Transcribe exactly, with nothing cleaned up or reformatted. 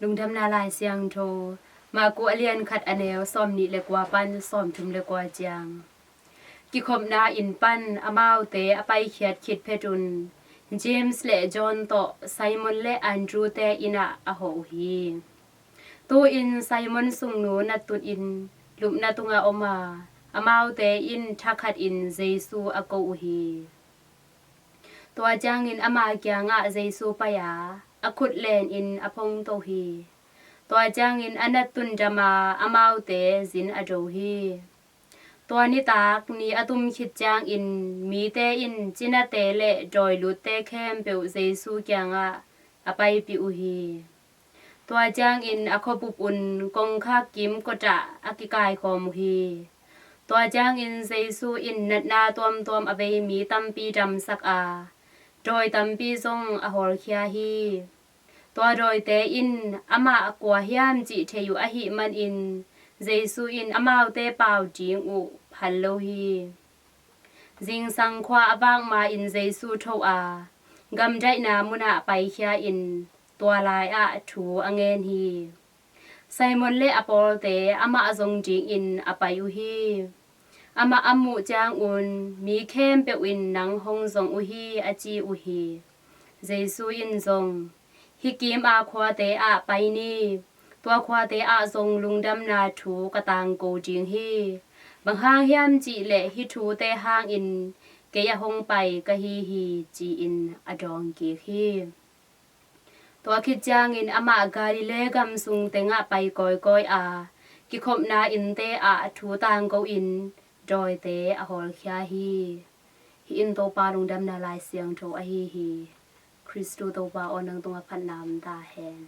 Lungdamna Lai Siangtho, Marku a lian khat a neu sawmnih le kua pan sawmthum le kua ciang. Kikhopna inn pan amaute a paikhiat khit phetun James le John tawh Simon le Andrew te inn ah a hawh uh hi. Tu-in Simon sungnu nattunin lupna tungah om a, amaute in thakhatin Jesu a ko uh hi. Tua ciangin ama kiangah Jesu pai a, a khut lenin a phongto hi. Tua ciangin a nattun dam a, amaute zin a do hi. Tua nitak ni a tum khit ciangin mite in cinate le dawilutte khempeuh Jesu kiangah a paipih uh hi. Tua ciangin a khuapup un kongkhak kimkotah a kikaikhawm uh hi. Tua ciangin Jesu in natna tuamtuam a bei mi tampi damsak a, dawi tampi zong a hawlkhia hi. Tua dawite in amah kua hiam cih thei uh ahih manin Jesu in amaute pau ding uh phal lo hi. Zingsang khua a vak ma-in Jesu tho a, gamdaihna munah paikhia in tua lai-ah thu a ngen hi. Simon le a pawlte amah zong dingin a pai uh hi. Amah a muh ciangun mi khempeuh in nang hong zong uh hi a ci uh hi. Jesu in zong, hih kim a khuate ah pai ni. Tua khuate ah zong lungdamna thu ka tangko ding hi. Bang hang hiam cih leh hih thute hangin kei a hong pai ka hi hi, ci-in a dawng kik hi. Tua khit ciangin amah Galilee gam sung tengah pai kawikawi a, kikhopna innte ah thu tangko in dawite a hawlkhia hi. Hih in Topa lungdamna Lai Siangtho ahi hi. Khristu Topa aw, nang tungah phatna om ta hen.